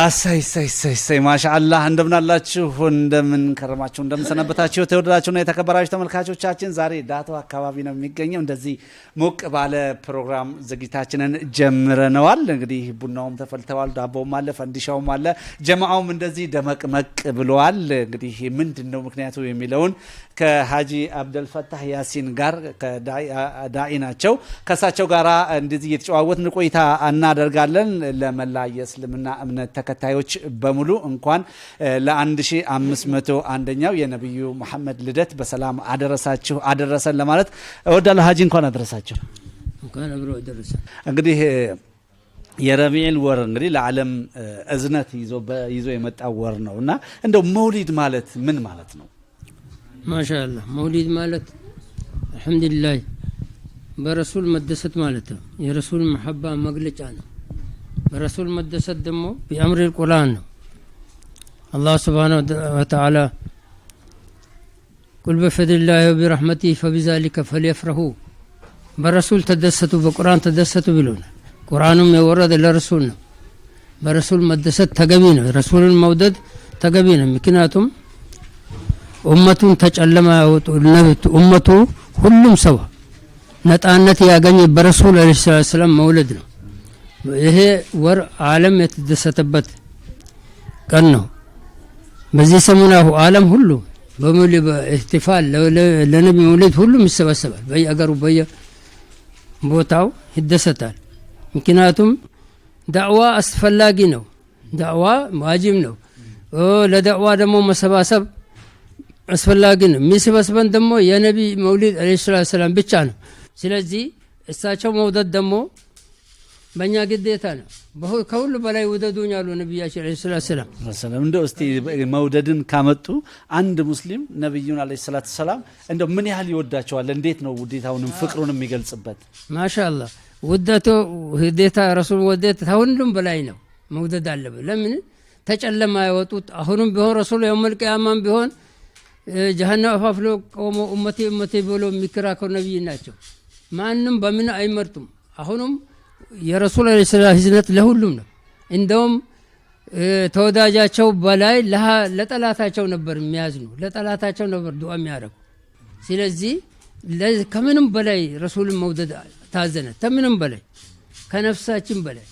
እሰይ እሰይ እሰይ እሰይ፣ ማሻአላህ። እንደምን አላችሁ? እንደምን ከረማችሁ? እንደምን ሰነበታችሁ? የተወደዳችሁና የተከበራችሁ ተመልካቾቻችን ዛሬ ዳቶ አካባቢ ነው የሚገኘው። እንደዚህ ሞቅ ባለ ፕሮግራም ዝግጅታችንን ጀምረነዋል። እንግዲህ ቡናውም ተፈልተዋል፣ ዳቦውም አለ፣ ፈንዲሻውም አለ፣ ጀማዓውም እንደዚህ ደመቅመቅ ብለዋል። እንግዲህ ምንድን ነው ምክንያቱ የሚለውን ከሀጂ አብደልፈታህ ያሲን ጋር ዳኢ ናቸው። ከእሳቸው ጋር እንደዚህ እየተጨዋወትን ቆይታ እናደርጋለን። ለመላ የእስልምና እምነት ተከታዮች በሙሉ እንኳን ለ1501ኛው የነቢዩ መሐመድ ልደት በሰላም አደረሳችሁ አደረሰን ለማለት እወዳለሁ። ሀጂ እንኳን አደረሳችሁ። እንኳን አብሮ አደረሰን። እንግዲህ የረቢዕል ወር እንግዲህ ለዓለም እዝነት ይዞ የመጣ ወር ነው እና እንደው መውሊድ ማለት ምን ማለት ነው? ማሻአላህ፣ መውሊድ ማለት አልሐምዱሊላህ በረሱል መደሰት ማለት ነው። የረሱል መሐባ መግለጫ ነው። በረሱል መደሰት ደግሞ ቢአምሪል ቁርአን ነው። አላህ ስብሓነሁ ወተዓላ ቁል በፈድሊላሂ ወቢረሕመቲሂ ፈቢዛሊከ ፈልየፍረሁ፣ በረሱል ተደሰቱ፣ በቁርአን ተደሰቱ ብሎናል። ቁርአኑም የወረደ ለረሱል ነው። በረሱል መደሰት ተገቢ ነው። ረሱልን መውደድ ተገቢ ነው። ምክንያቱም ኡመቱን ተጨለማ ያወጡ ኡመቱ ሁሉም ሰው ነጻነት ያገኘ በረሱል ዓለይሂ ሰላቱ ወሰላም መውለድ ነው። ይሄ ወር ዓለም የተደሰተበት ቀን ነው። በዚህ ሰሞን አሁ ዓለም ሁሉ በሙሉ በኢህቲፋል ለነቢ መውሊድ ሁሉም ይሰበሰባል። በየአገሩ በየቦታው ይደሰታል። ምክንያቱም ዳዕዋ አስፈላጊ ነው። ዳዕዋ ዋጅብ ነው። ለዳዕዋ ደግሞ መሰባሰብ አስፈላጊ ነው። የሚሰበስበን ደግሞ የነቢ መውሊድ ዓለይሂ ሰላቱ ወሰላም ብቻ ነው። ስለዚህ እሳቸው መውደድ ደግሞ በእኛ ግዴታ ነው። ከሁሉ በላይ ውደዱኝ አሉ ነቢያችን ዓለይሂ ሰላቱ ወሰላም። እንደው እስቲ መውደድን ካመጡ አንድ ሙስሊም ነቢዩን ዓለይሂ ሰላቱ ወሰላም እንደው ምን ያህል ይወዳቸዋል? እንዴት ነው ውዴታውንም ፍቅሩን የሚገልጽበት? ማሻአላህ፣ ውደቱ ውዴታ ረሱል ውዴታ ከሁሉም በላይ ነው። መውደድ አለብን። ለምን ተጨለማ ያወጡት። አሁንም ቢሆን ረሱል የውመል ቂያማም ቢሆን ጀሀነም አፋፍሎ ቆሞ ኡመቴ ኡመቴ ብሎ የሚከራከሩ ነቢይ ናቸው። ማንም በምን አይመርጡም። አሁንም የረሱል ዓለይሂ ሰላም ህዝነት ለሁሉም ነው። እንደውም ተወዳጃቸው በላይ ለጠላታቸው ነበር የሚያዝኑ፣ ለጠላታቸው ነበር ዱዓ የሚያደርጉ። ስለዚህ ከምንም በላይ ረሱልን መውደድ ታዘነ። ከምንም በላይ ከነፍሳችን በላይ።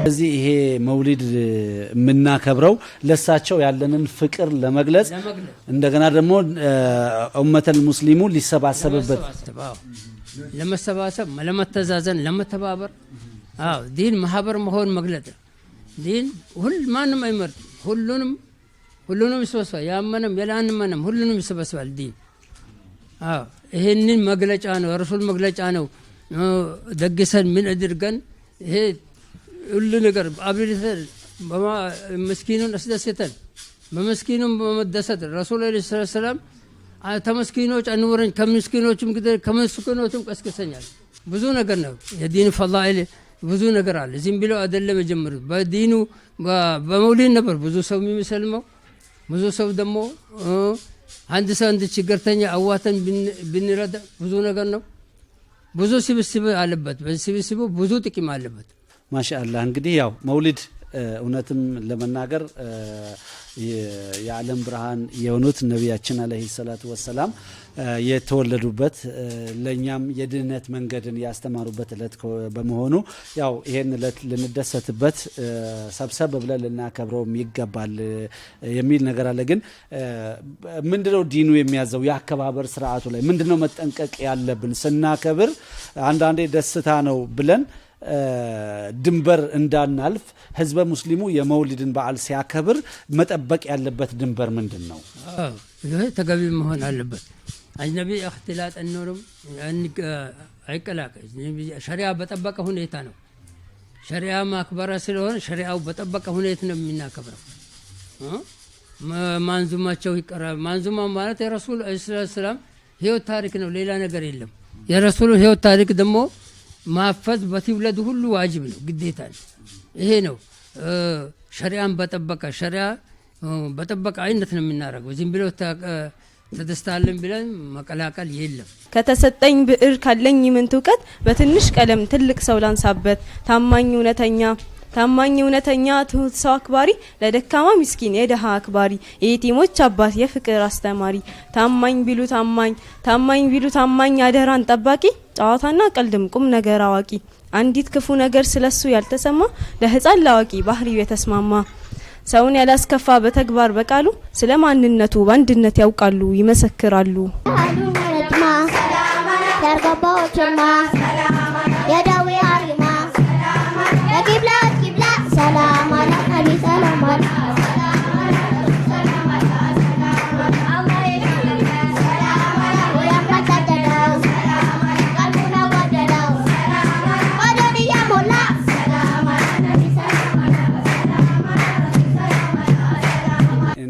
ስለዚህ ይሄ መውሊድ የምናከብረው ለሳቸው ያለንን ፍቅር ለመግለጽ፣ እንደገና ደግሞ ኡመተል ሙስሊሙ ሊሰባሰብበት፣ ለመሰባሰብ፣ ለመተዛዘን፣ ለመተባበር። አዎ፣ ዲን ማህበር መሆን መግለጥ ነው። ዲን ሁል ማንም አይመርጥም። ሁሉንም ሁሉንም ይሰበስባል። ያመነም ያላመነም ሁሉንም ይሰበስባል ዲን። አዎ፣ ይሄንን መግለጫ ነው፣ ረሱል መግለጫ ነው። ደግሰን ምን አድርገን ይሄ ሁሉ ነገር አብልተን ምስኪኑን አስደስተን በመስኪኑም በመደሰት ረሱል ዓለይሂ ሰላቱ ወሰላም ተመስኪኖች አንውረኝ ከምስኪኖችም ከምስኪኖችም ቀስቅሰኛል። ብዙ ነገር ነው የዲን ፈዳኢል፣ ብዙ ነገር አለ። ዝም ብሎ አይደለም የጀመሩት። በዲኑ በመውሊድ ነበር ብዙ ሰው የሚሰልመው። ብዙ ሰው ደግሞ አንድ ሰው አንድ ችግርተኛ አዋተን ብንረዳ ብዙ ነገር ነው። ብዙ ስብስብ አለበት። በስብስቡ ብዙ ጥቅም አለበት። ማሻአላህ፣ እንግዲህ ያው መውሊድ እውነትም ለመናገር የዓለም ብርሃን የሆኑት ነቢያችን ዓለይሂ ሰላቱ ወሰላም የተወለዱበት፣ ለእኛም የድህነት መንገድን ያስተማሩበት እለት በመሆኑ ያው ይሄን እለት ልንደሰትበት ሰብሰብ ብለን ልናከብረውም ይገባል የሚል ነገር አለ። ግን ምንድነው ዲኑ የሚያዘው? የአከባበር ስርዓቱ ላይ ምንድነው መጠንቀቅ ያለብን? ስናከብር አንዳንዴ ደስታ ነው ብለን ድንበር እንዳናልፍ ህዝበ ሙስሊሙ የመውሊድን በዓል ሲያከብር መጠበቅ ያለበት ድንበር ምንድን ነው? ይሄ ተገቢ መሆን አለበት። አጅነቢ እክትላጥ አይኖርም፣ አይቀላቀል። ሸሪያ በጠበቀ ሁኔታ ነው። ሸሪያ ማክበራ ስለሆነ ሸሪያው በጠበቀ ሁኔታ ነው የምናከብረው። ማንዙማቸው ይቀራል። ማንዙማ ማለት የረሱል ሰላም ህይወት ታሪክ ነው፣ ሌላ ነገር የለም። የረሱሉ ህይወት ታሪክ ደግሞ ማፈዝ በትውልድ ሁሉ ዋጅብ ነው፣ ግዴታ ነው። ይሄ ነው ሸሪያን በጠበቀ ሸሪያ በጠበቀ አይነት ነው የምናደርገው። ዝም ብሎ ተደስታለን ብለን መቀላቀል የለም። ከተሰጠኝ ብዕር ካለኝ ምንት እውቀት በትንሽ ቀለም ትልቅ ሰው ላንሳበት። ታማኝ እውነተኛ፣ ታማኝ እውነተኛ፣ ትሁት ሰው አክባሪ፣ ለደካማ ምስኪን የደሃ አክባሪ፣ የየቲሞች አባት የፍቅር አስተማሪ፣ ታማኝ ቢሉ ታማኝ፣ ታማኝ ቢሉ ታማኝ፣ አደራን ጠባቂ፣ ጨዋታና ቀልድም ቁም ነገር አዋቂ፣ አንዲት ክፉ ነገር ስለሱ ያልተሰማ፣ ለህፃን ላዋቂ ባህሪው የተስማማ፣ ሰውን ያላስከፋ በተግባር በቃሉ፣ ስለ ማንነቱ በአንድነት ያውቃሉ ይመሰክራሉ።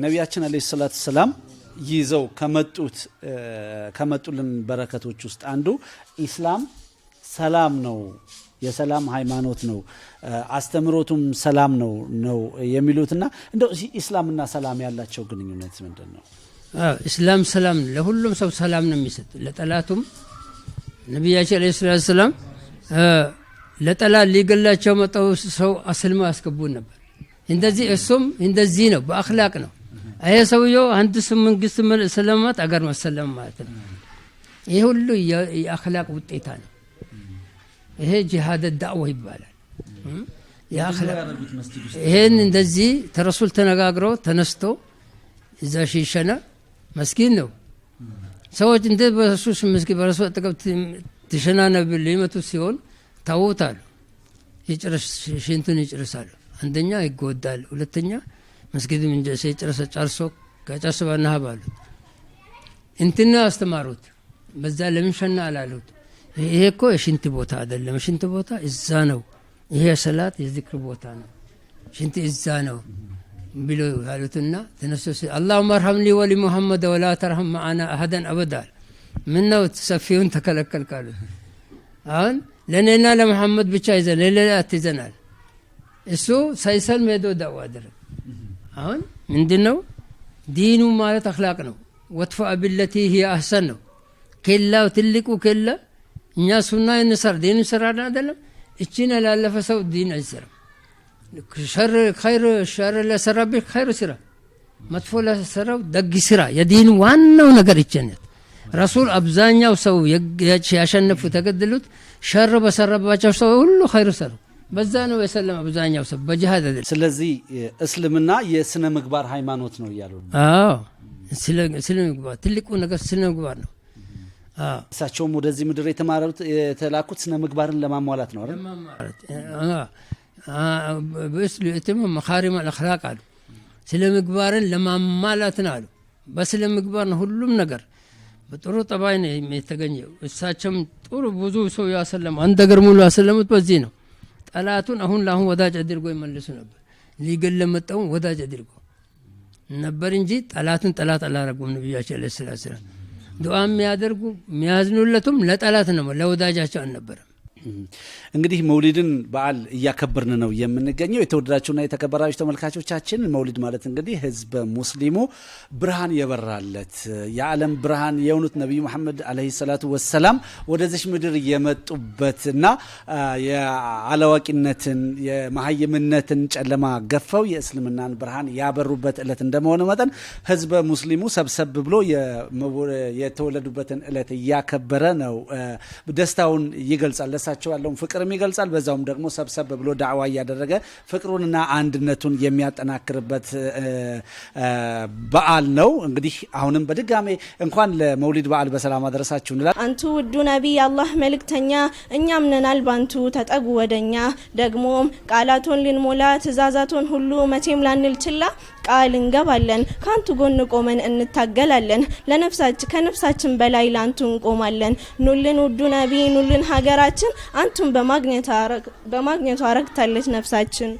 ነቢያችን አለይሂ ሰላቱ ሰላም ይዘው ከመጡልን በረከቶች ውስጥ አንዱ ኢስላም ሰላም ነው፣ የሰላም ሃይማኖት ነው፣ አስተምሮቱም ሰላም ነው የሚሉትና እንደው ኢስላምና ሰላም ያላቸው ግንኙነት ምንድን ነው? እስላም ሰላም ነው። ለሁሉም ሰው ሰላም ነው የሚሰጥ፣ ለጠላቱም። ነቢያችን አለይሂ ሰላቱ ሰላም ለጠላት ሊገላቸው መጠው ሰው አስልመው ያስገቡን ነበር። እንደዚህ እሱም እንደዚህ ነው፣ በአኽላቅ ነው። ይሄ ሰውየው አንድ መንግስት ሰለማት አገር መሰለም ማለት ነው። ይሄ ሁሉ የአኽላቅ ውጤታ ነው። ይሄ ጂሃድ ዳዕዋ ይባላል። ይሄን እንደዚህ ተረሱል ተነጋግሮ ተነስቶ እዛ ሺሸና መስጊድ ነው። ሰዎች እንደ በረሱል መስጊድ በረሱል አጠገብ ትሸና ነብይ ሊመቱ ሲሆን ታውታሉ። ይጨርስ ሽንቱን ይጨርሳሉ። አንደኛ ይጎዳል፣ ሁለተኛ መስጊድም ጨርሰ ጨርሶ ከጨርሶ ባናሀብ አሉት። እንትና አስተማሩት። በዛ ለምን ሸና አላሉት? ይሄ እኮ የሽንት ቦታ አይደለም። የሽንት ቦታ እዛ ነው። ይሄ የሰላት የዚክር ቦታ ነው። ሽንት እዛ ነው ብሎ ያሉትና ተነስቶ አላሁመ እርሐምኒ ወሊ ሙሐመድ ወላ ተርሐም መዓና አሀደን አበዳ። ምነው ሰፊውን ተከለከልክ አሉት። አሁን ለእኔና ለመሐመድ ብቻ ይዘን ለሌላ አትይዘናል። እሱ ሳይሰልም ሄዶ ዳዕዋ አደረገ። አሁን ምንድነው ዲኑ ማለት አኽላቅ ነው። ወድፈዕ ቢለቲ ሂየ አህሰን ነው። ኬላው ትልቁ ኬላ እኛ ሱና እንሰራ ዲን እንሰራለን አይደለም። እቺን ያላለፈ ሰው ዲን አይሰራም። ሸር ኸይር ሸር ለሰራብህ ኸይር ስራ፣ መጥፎ ለሰራው ደግ ስራ። የዲን ዋናው ነገር ይቸነት ረሱል አብዛኛው ሰው ያሸነፉ ተገደሉት ሸር በሰራባቸው ሰው ሁሉ ኸይር ሰሩ። በዛ ነው የሰለመ አብዛኛው ሰው በጂሃድ አይደለም። ስለዚህ እስልምና የስነ ምግባር ሃይማኖት ነው እያሉ ነው። አዎ፣ ስነ ምግባር ትልቁ ነገር ስነ ምግባር ነው። አዎ። እሳቸውም ወደዚህ ምድር የተማሩት የተላኩት ስነ ምግባርን ለማሟላት ነው አይደል? በስሉ መካሪም አልአኽላቅ አሉ። ስለ ምግባርን ለማሟላት ነው አሉ። በስለ ምግባር ነው ሁሉም ነገር በጥሩ ጠባይ ነው የተገኘው። እሳቸውም ጥሩ ብዙ ሰው ያሰለሙ አንድ አገር ሙሉ ያሰለሙት በዚህ ነው። ጠላቱን አሁን ለአሁን ወዳጅ አድርጎ ይመልሱ ነበር። ሊገል ለመጣውን ወዳጅ አድርጎ ነበር እንጂ ጠላቱን ጠላት አላረጉም። ነቢያችን ዓለይሂ ሰላቱ ወሰላም ዱዓ የሚያደርጉ የሚያዝኑለቱም ለጠላት ነው፣ ለወዳጃቸው አልነበረም። እንግዲህ መውሊድን በዓል እያከበርን ነው የምንገኘው። የተወደዳችሁና የተከበራችሁ ተመልካቾቻችን መውሊድ ማለት እንግዲህ ህዝበ ሙስሊሙ ብርሃን የበራለት የዓለም ብርሃን የሆኑት ነቢዩ መሐመድ ዓለይሂ ሰላቱ ወሰላም ወደዚች ምድር የመጡበትና የአላዋቂነትን የመሀይምነትን ጨለማ ገፈው የእስልምናን ብርሃን ያበሩበት ዕለት እንደመሆኑ መጠን ህዝበ ሙስሊሙ ሰብሰብ ብሎ የተወለዱበትን ዕለት እያከበረ ነው፣ ደስታውን ይገልጻል። በርሳቸው ያለውን ፍቅርም ይገልጻል። በዛውም ደግሞ ሰብሰብ ብሎ ዳዕዋ እያደረገ ፍቅሩንና አንድነቱን የሚያጠናክርበት በዓል ነው። እንግዲህ አሁንም በድጋሜ እንኳን ለመውሊድ በዓል በሰላም አደረሳችሁ እንላለን። አንቱ ውዱ ነቢይ የአላህ መልእክተኛ፣ እኛም ነናል ባንቱ ተጠጉ ወደኛ። ደግሞም ቃላቶን ልንሞላ ትእዛዛቶን ሁሉ መቼም ላንል ችላ ቃል እንገባለን። ከአንቱ ጎን ቆመን እንታገላለን። ለነፍሳችን ከነፍሳችን በላይ ለአንቱ እንቆማለን። ኑልን ውዱ ነቢይ ኑልን ሀገራችን፣ አንቱን በማግኘቷ ረክታለች ነፍሳችን።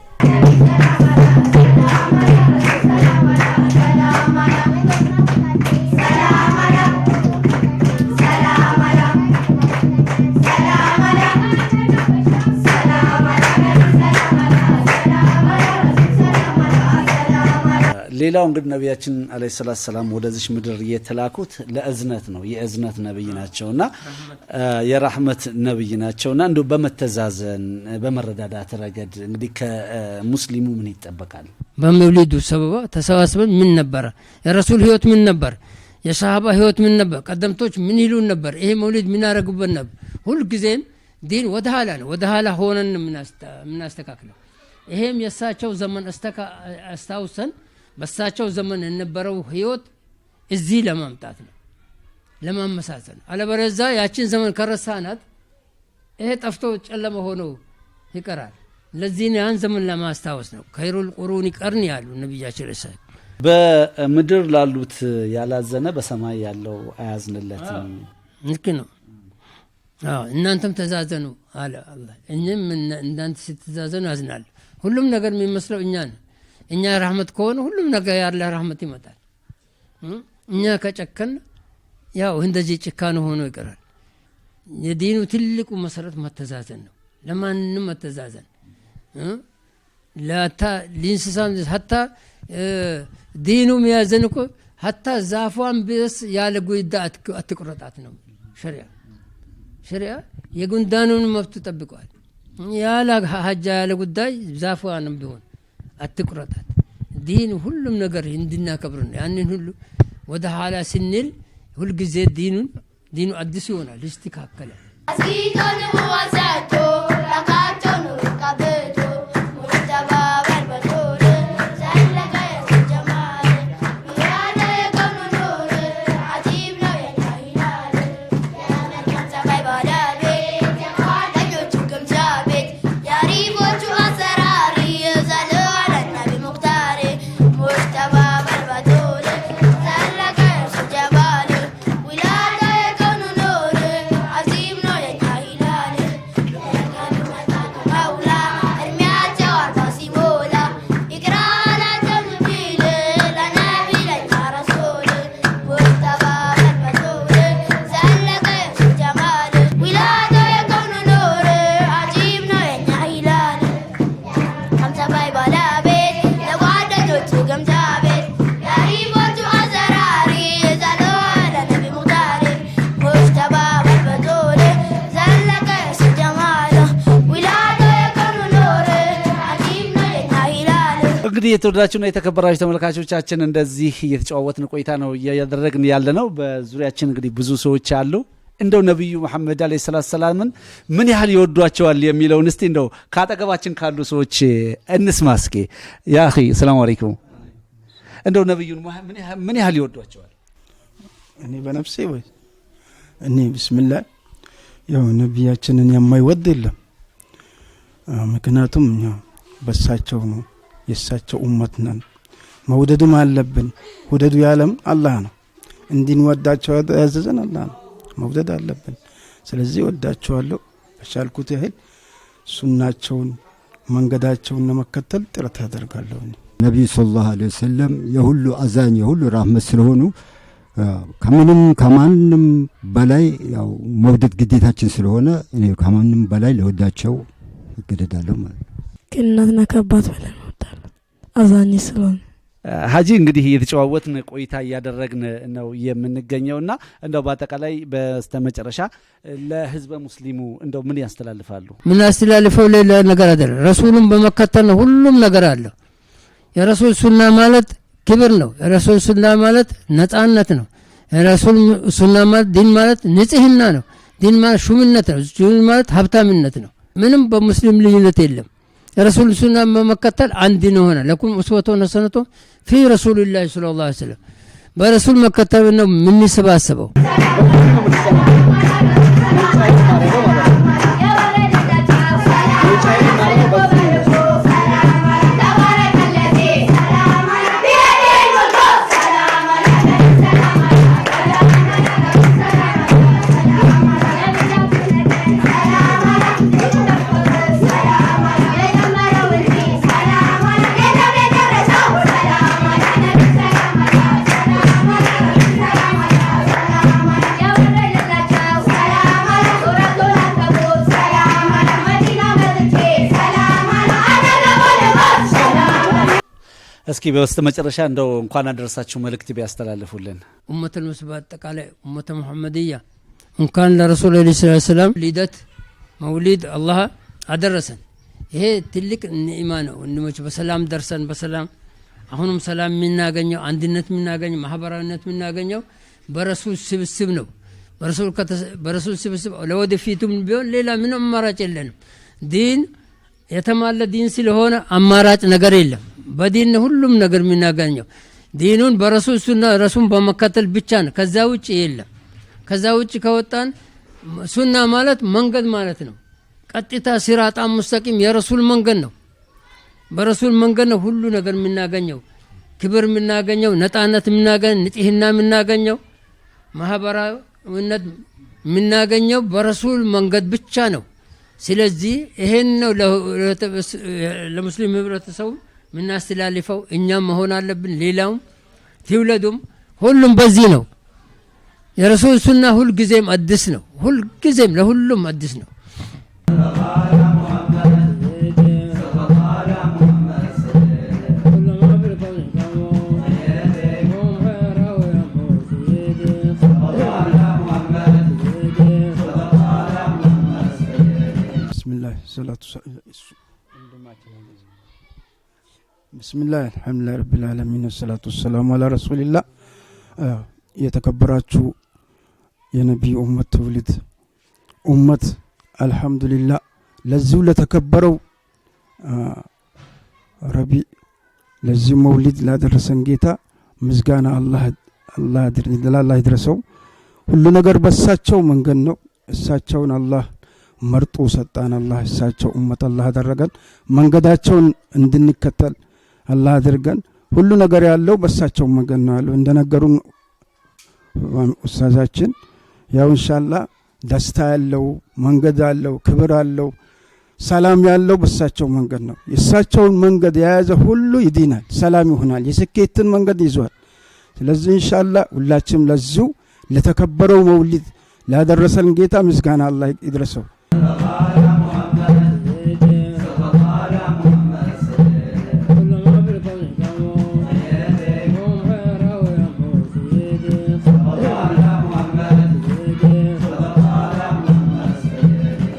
ሌላው እንግዲህ ነቢያችን عليه الصلاة والسلام ወደዚች ምድር የተላኩት ለእዝነት ነው። የእዝነት ነብይ ናቸውና የራህመት ነብይ ናቸውና እንዲሁ በመተዛዘን በመረዳዳት ረገድ እንግዲህ ከሙስሊሙ ምን ይጠበቃል? በመውሊዱ ሰበባ ተሰባስበን ምን ነበረ የረሱል ህይወት ምን ነበር? የሰሃባ ህይወት ምን ነበር? ቀደምቶች ምን ይሉን ነበር? ይሄ መውሊድ ምን ያደረጉበት ነበር? ሁልጊዜም ዲን ወደ ኋላ ነው። ወደ ኋላ ሆነን የምናስተካክለው ይሄም የእሳቸው ዘመን አስታውሰን በሳቸው ዘመን የነበረው ህይወት እዚህ ለማምጣት ነው፣ ለማመሳሰል። አለበለዚያ ያችን ዘመን ከረሳናት ይሄ ጠፍቶ ጨለማ ሆኖ ይቀራል። ለዚህ ያን ዘመን ለማስታወስ ነው። خير القرون قرني ያሉ ነቢያችን ርሰ በምድር ላሉት ያላዘነ በሰማይ ያለው አያዝንለትም። ልክ ነው። እናንተም ተዛዘኑ አለ አላህ። እኔም እናንተ ስትዛዘኑ አዝናለሁ። ሁሉም ነገር የሚመስለው እኛ ነው። እኛ ረህመት ከሆነ ሁሉም ነገር ያለ ረህመት ይመጣል። እኛ ከጨከን ያው እንደዚህ ጭካን ሆኖ ይቀራል። የዲኑ ትልቁ መሰረት መተዛዘን ነው። ለማንም መተዛዘን ላታ ሊንስሳም ሀታ ዲኑ የሚያዘን እኮ ሀታ ዛፏን ቢስ ያለ ጉዳ አትቁረጣት ነው ሸሪዓ። ሸሪዓ የጉንዳኑን መብት ጠብቀዋል። ያለ ሀጃ ያለ ጉዳይ ዛፏንም ቢሆን አትቁረጣት። ዲን ሁሉም ነገር እንድናከብር ነው። ያንን ሁሉ ወደ ኋላ ስንል ሁልጊዜ ዲኑን ዲኑ አዲስ ይሆናል፣ ይስተካከላል። እንግዲህ የተወደዳችሁና የተከበራችሁ ተመልካቾቻችን እንደዚህ እየተጨዋወትን ቆይታ ነው እያደረግን ያለ ነው። በዙሪያችን እንግዲህ ብዙ ሰዎች አሉ። እንደው ነቢዩ መሐመድ عليه الصلاة والسلام ን ምን ያህል ይወዷቸዋል የሚለውን እስቲ እንደው ከአጠገባችን ካሉ ሰዎች እንስማ እስኪ። يا أخي السلام عليكم። እንደው ነቢዩን ምን ያህል ይወዷቸዋል? እኔ በነፍሴ ወይ እኔ بسم الله ያው ነቢያችንን የማይወድ የለም። ምክንያቱም እኛ በሳቸው ነው የእሳቸው ኡመት ነን። መውደድም አለብን። ውደዱ ያለም አላህ ነው። እንድንወዳቸው ያዘዘን አላህ ነው። መውደድ አለብን። ስለዚህ ወዳቸዋለሁ። በቻልኩት ያህል ሱናቸውን መንገዳቸውን ለመከተል ጥረት አደርጋለሁ። ነቢዩ ሰለላሁ ዐለይሂ ወሰለም የሁሉ አዛኝ የሁሉ ራህመት ስለሆኑ ከምንም ከማንም በላይ ያው መውደድ ግዴታችን ስለሆነ እኔ ከማንም በላይ ለወዳቸው እገደዳለሁ ማለት ነው። ከእናትና ከአባት በላይ እወዳለሁ አዛኝ ስለሆነ። ሀጂ እንግዲህ እየተጨዋወትን ቆይታ እያደረግን ነው የምንገኘውና እንደው በአጠቃላይ በስተመጨረሻ ለህዝበ ሙስሊሙ እንደው ምን ያስተላልፋሉ? ምን አስተላልፈው ሌላ ነገር አይደለም። ረሱሉን በመከተል ነው ሁሉም ነገር አለው። የረሱል ሱና ማለት ክብር ነው። የረሱል ሱና ማለት ነጻነት ነው። የረሱል ሱና ማለት ዲን ማለት ንጽህና ነው። ዲን ማለት ሹምነት ነው። ሹምነት ማለት ሀብታምነት ነው። ምንም በሙስሊም ልዩነት የለም። የረሱል ሱና በመከተል አንድ ሆነ። لكم أسوة حسنة في رسول الله صلى الله عليه وسلم በረሱል መከተል ነው የምንሰባሰበው። እስኪ በስተ መጨረሻ እንደው እንኳን አደረሳችሁ መልእክት ቢያስተላልፉልን። أمة المسلم በአጠቃላይ أمة محمدية እንኳን ለረሱል عليه الصلاة والسلام ልደት መውሊድ አላህ አደረሰን። ይሄ ትልቅ ኒዕማ ነው ወንድሞች፣ በሰላም ደርሰን በሰላም አሁንም ሰላም የምናገኘው፣ አንድነት የምናገኘው፣ ማህበራዊነት የምናገኘው በረሱል ስብስብ ነው። በረሱል ስብስብ ለወደፊቱም ቢሆን ሌላ ምንም አማራጭ የለንም። ዲን የተሟላ ዲን ስለሆነ አማራጭ ነገር የለም። በዲን ሁሉም ነገር የምናገኘው ዲኑን በረሱል ሱና ረሱን በመከተል ብቻ ነው። ከዛ ውጭ የለም። ከዛ ውጭ ከወጣን ሱና ማለት መንገድ ማለት ነው። ቀጥታ صراط مستقيم የረሱል መንገድ ነው። በረሱል መንገድ ነው ሁሉ ነገር የምናገኘው፣ ክብር የምናገኘው፣ ነጣነት የምናገኘው፣ ንጽህና የምናገኘው፣ ማህበራዊነት የምናገኘው በረሱል መንገድ ብቻ ነው። ስለዚህ ይሄን ነው ለሙስሊም ህብረተሰቡ የምናስተላልፈው። እኛም መሆን አለብን፣ ሌላውም ትውለዱም ሁሉም በዚህ ነው። የረሱል ሱና ሁልጊዜም አዲስ ነው። ሁልጊዜም ለሁሉም አዲስ ነው። بسم الله الحمد لله رب العالمين والصلاة والسلام على رسول الله። የተከበራችሁ የነቢዩ ኡመት ትውልድ ኡመት፣ አልሐምዱሊላህ ለዚሁ ለተከበረው ረቢ ለዚህ መውሊድ ላደረሰን ጌታ ምስጋና አላህ ይድረሰው። ሁሉ ነገር በእሳቸው መንገድ ነው። እሳቸውን አላህ መርጦ ሰጣን። አላህ እሳቸው ኡመት አላህ አደረገን። መንገዳቸውን እንድንከተል አላህ አድርገን። ሁሉ ነገር ያለው በእሳቸው መንገድ ነው ያለው እንደነገሩን ኡስታዛችን። ያው ኢንሻአላህ ደስታ ያለው፣ መንገድ ያለው፣ ክብር ያለው፣ ሰላም ያለው በእሳቸው መንገድ ነው። የእሳቸውን መንገድ የያዘ ሁሉ ይድናል፣ ሰላም ይሆናል፣ የስኬትን መንገድ ይዟል። ስለዚህ ኢንሻአላህ ሁላችንም ለዚሁ ለተከበረው መውሊድ ላደረሰን ጌታ ምስጋና አላህ ይድረሰው።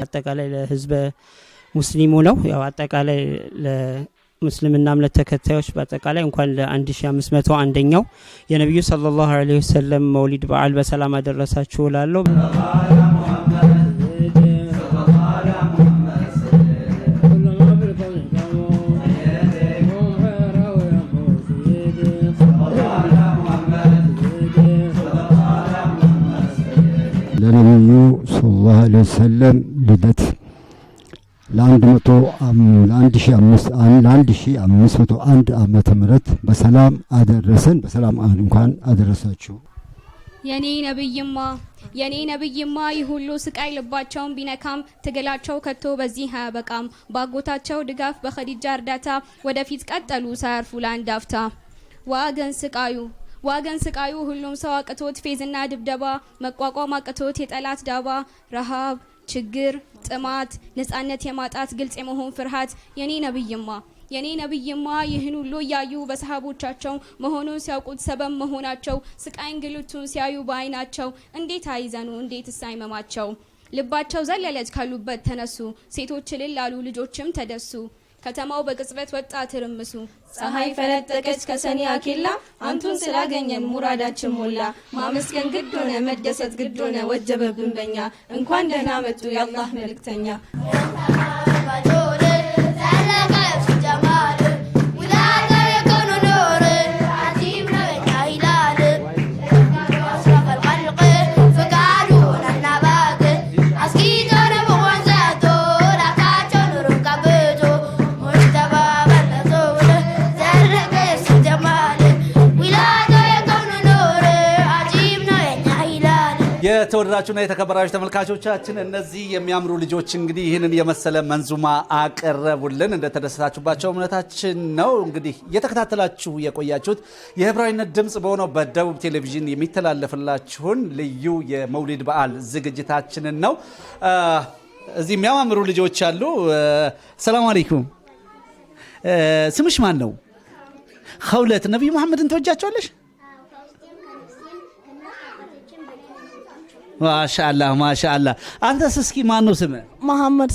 አጠቃላይ ለህዝበ ሙስሊሙ ነው። ያው አጠቃላይ ለሙስልምና እምነት ተከታዮች በአጠቃላይ እንኳን ለ1501ኛው የነቢዩ صلى الله عليه وسلم መውሊድ በዓል በሰላም አደረሳችሁ እላለሁ። ለነቢዩ صلى الله عليه وسلم ልደት ለ1501 ዓመተ ምህረት በሰላም አደረሰን። በሰላም እንኳን አደረሳችሁ። የኔ ነብይማ፣ የኔ ነብይማ፣ ይህ ሁሉ ስቃይ ልባቸውን ቢነካም ትግላቸው ከቶ በዚህ አያበቃም። ባጎታቸው ድጋፍ በኸዲጃ እርዳታ ወደፊት ቀጠሉ ሳያርፉ ለአንድ አፍታ። ዋገን ስቃዩ፣ ዋገን ስቃዩ፣ ሁሉም ሰው አቅቶት ፌዝና ድብደባ መቋቋም አቅቶት የጠላት ዳባ፣ ረሃብ፣ ችግር፣ ጥማት፣ ነጻነት የማጣት፣ ግልጽ የመሆን ፍርሃት። የኔ ነብይማ፣ የኔ ነብይማ፣ ይህን ሁሉ እያዩ በሰሃቦቻቸው መሆኑን ሲያውቁት ሰበብ መሆናቸው፣ ስቃይ እንግልቱን ሲያዩ በአይናቸው እንዴት አይዘኑ? እንዴትስ አይመማቸው? ልባቸው ዘለለች፣ ካሉበት ተነሱ፣ ሴቶች እልል አሉ፣ ልጆችም ተደሱ። ከተማው በቅጽበት ወጣ ትርምሱ። ፀሐይ ፈነጠቀች ከሰኔ አኬላ፣ አንቱን ስላገኘን ሙራዳችን ሞላ። ማመስገን ግድ ሆነ፣ መደሰት ግድ ሆነ፣ ወጀበብን በኛ። እንኳን ደህና መጡ የአላህ መልእክተኛ። የተወደዳችሁና የተከበራችሁ ተመልካቾቻችን፣ እነዚህ የሚያምሩ ልጆች እንግዲህ ይህንን የመሰለ መንዙማ አቀረቡልን። እንደተደሰታችሁባቸው እምነታችን ነው። እንግዲህ እየተከታተላችሁ የቆያችሁት የህብራዊነት ድምፅ በሆነው በደቡብ ቴሌቪዥን የሚተላለፍላችሁን ልዩ የመውሊድ በዓል ዝግጅታችንን ነው። እዚህ የሚያማምሩ ልጆች አሉ። ሰላም አለይኩም። ስምሽ ማን ነው? ኸውለት። ነቢዩ መሐመድን ትወጃቸዋለሽ? ማሻአላህ ማሻአላህ። አንተስ እስኪ ማን ነው ስምህ? መሐመድ።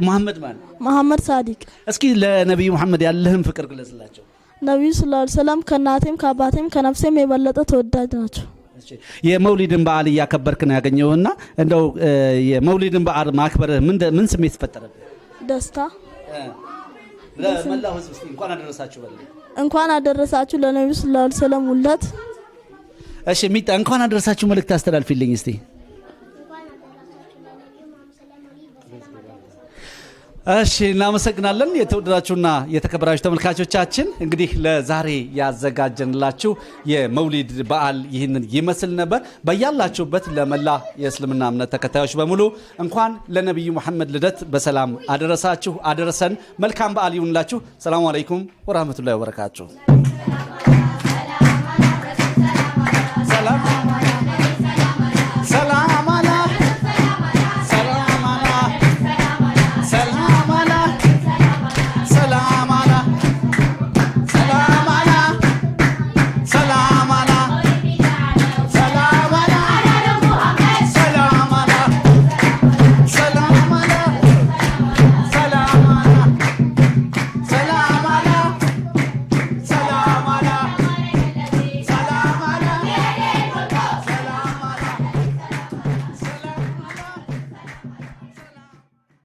መሐመድ ማን? መሐመድ ሳዲቅ። እስኪ ለነቢዩ መሐመድ ያለህን ፍቅር ግለጽላቸው። ነቢዩ ሰለላሁ ዐለይሂ ወሰለም ከእናቴም ከአባቴም ከነፍሴም የበለጠ ተወዳጅ ናቸው። የመውሊድን በዓል እያከበርክ ነው ያገኘውና እንደው የመውሊድን በዓል ማክበርህ ምን ስሜት ፈጠረብህ? ደስታ። ለመላው ህዝብ እስኪ እንኳን አደረሳችሁ በል። እንኳን አደረሳችሁ ለነቢዩ ሰለላሁ ዐለይሂ ወሰለም ውለት። እሺ ሚጣ፣ እንኳን አደረሳችሁ መልእክት አስተላልፊልኝ እስቲ። እሺ እናመሰግናለን። የተወደዳችሁና የተከበራችሁ ተመልካቾቻችን፣ እንግዲህ ለዛሬ ያዘጋጀንላችሁ የመውሊድ በዓል ይህንን ይመስል ነበር። በያላችሁበት ለመላ የእስልምና እምነት ተከታዮች በሙሉ እንኳን ለነቢዩ መሐመድ ልደት በሰላም አደረሳችሁ አደረሰን። መልካም በዓል ይሁንላችሁ። ሰላሙ አለይኩም ወራህመቱላሂ ወበረካቱ።